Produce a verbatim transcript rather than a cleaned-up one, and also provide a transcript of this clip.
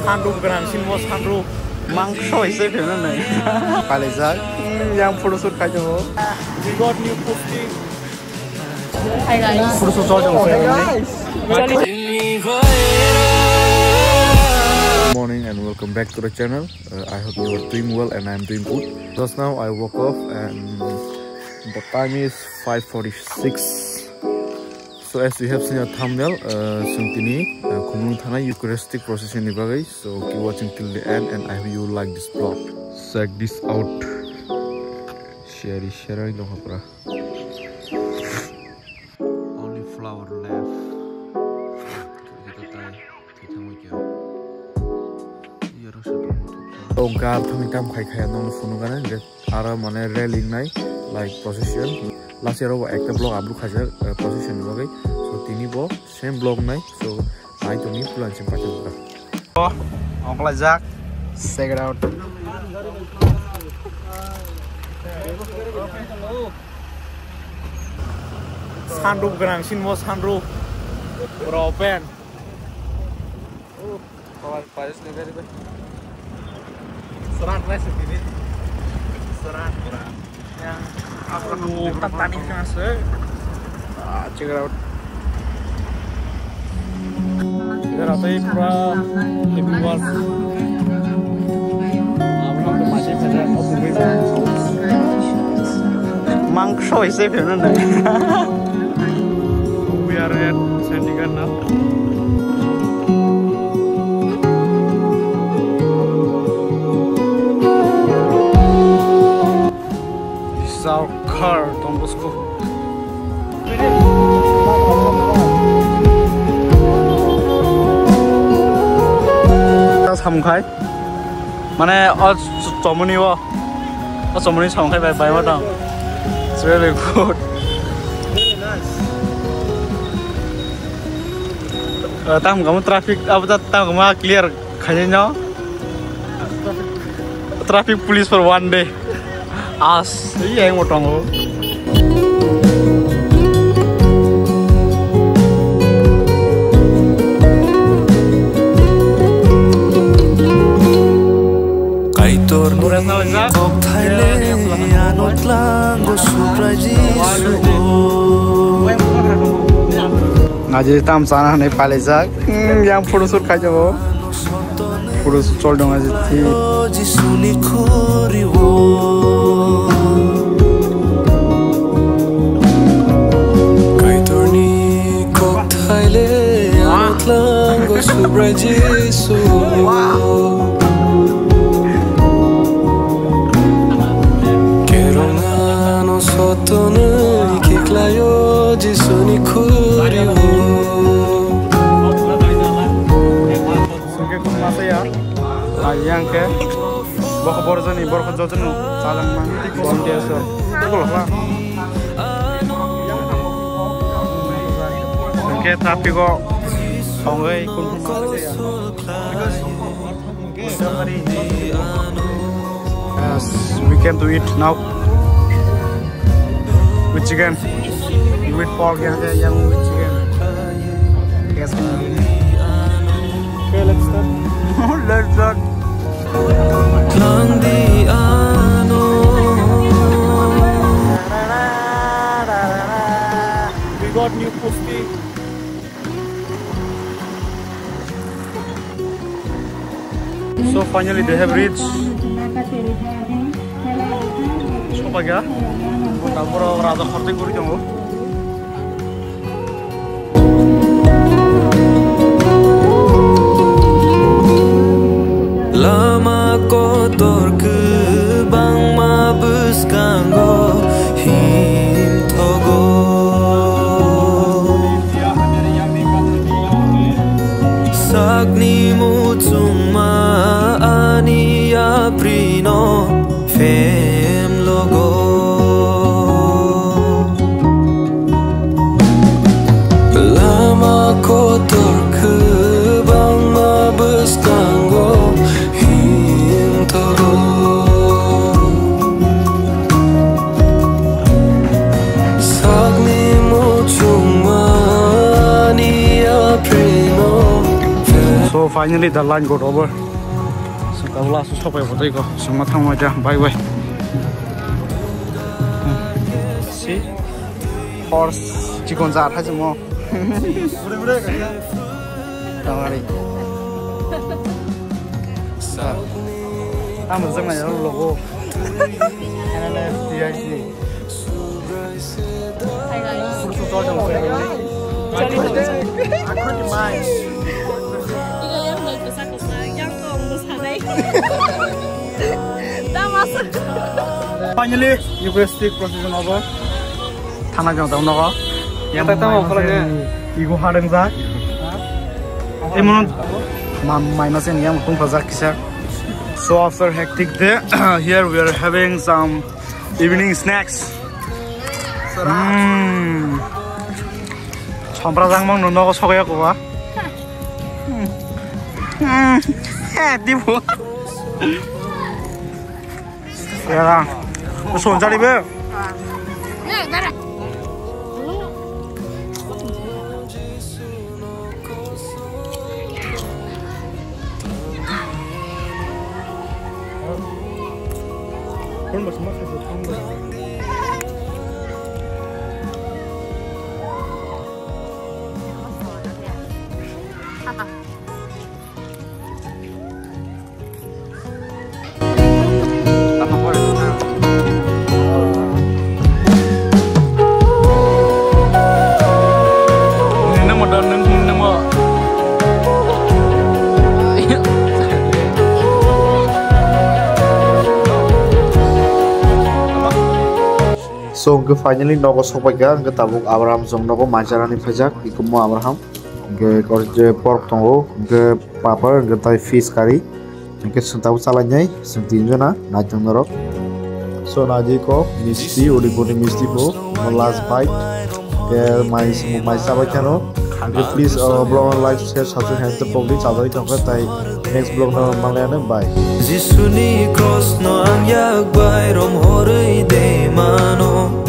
Sanruk gwnang sinmo sanruk. Mangso ise pheno nai. Palaijak. Hmm, yang photoshoot khai tongo. We got new posting. Hi guys. Photoshoot chol tongo. Hey guys. Morning and welcome back to the channel. Uh, I hope you are doing well and I am doing good. Just now I woke up and the time is five forty-six. So as you have seen a thumbnail, uh, chwng tini, uh, Khumlwng thana Eucharistic procession ni bagwi. So keep watching till the end and I hope you like this vlog. Check this out. Seri seri dong hapra. Only flower left. Tongkar thangwi tam khai khai nong phunukana je aro mane railing nai like procession. Last year o ekta vlog upload khaijak, eh, procession ni bagwi. So tini bo same vlog nai. So nai tongni plan sim paithak. Oh, ongklajak. Check it out. Sanruk gwnang sinmo sanruk. Pura open. Oh, kawan payas ni very bad. Serat lah sendiri. Serat, serat. Yang aku tak tani kena se. Ah, check it out. Idan ate pura happy was. Mangso ise pheno nai. We are at Chandigarh now. This is our car, Don Bosco. Samung khai. Mane o ch-, chomoni o. O chomoni samung khai bai, bai ma tang. It's really good. Eh, tam kamu traffic, apa ta-, tam kamu clear khaini no? Traffic police for one day. As, iya yang motong. Kaitor nini kok thaile ano tlango Subrai Jisu. Ngaji tam sana hanai palaijak. Hmm, yang photoshoot khai jabo. Photoshoot chol dong aji. Jisuni khuriwo. Kaitorni kok thaile ano tlango Subrai Jisu. Kerongano sotonwi kheklayo Jisuni khuriwo. Sungke khum masa ya. Yang ke. Bokho borjani, borkho jojani. Salang mang tik bom dia so. Tukul lah. Sungke traffic o. Songgai khum masa ya. Yes, we came to eat now. With chicken. With pork, yeah, yeah, yeah, with chicken. Yes. Okay, let's start. Let's start. We got new pusti. So finally they have reached. Sopaikha. Tabuk raja khortei guri tongo. Lama kotor kwbangma bwskango himthogo. Sakni muchungma ani yaprino phemlogo. Finally, the line got over. So, tabla su sopai botai ko. So, ma thang ma ja, bye bye. See? Horse, chikon ja, thai mo. Tamari. Sa. Tamo jang na yaro logo. N L S T I C. Finally, Eucharistic procession over. Thana jang tong nogo. Yang tamo kholo ne. Igo harang jak. Emon ma-, maima sen yang tong phajak kisa. So after hectic day, here we are having some evening snacks. Hmm. Sompra jang mang no nogo sogaya ko ba. Hmm. Hmm. Eh, dibo. Ya. Son jari be. So, hwnkhe finally nogo sokpaikha, hwnkhe tabuk Abraham chwng nogo mai chanani phaijak, ikomo Abraham. Hwnkhe kor je pork tongo, hwnkhe papar, hwnkhe tai fish curry. Hwnkhe chwng tabuk chalainai, chwng tinjona, naitong norok. So, naidi kok, misti, Udaipurni misti bo, mo last bite. Hwnkhe mai, mai chabai kheno. Hwnkhe please, uh, vlog no like, share, subscribe, hwnkhe pokdi, chajagwi tongkha, tai next vlog no manglaiano, bye. Jisuni cross no ang yak bai rom horwi de mano.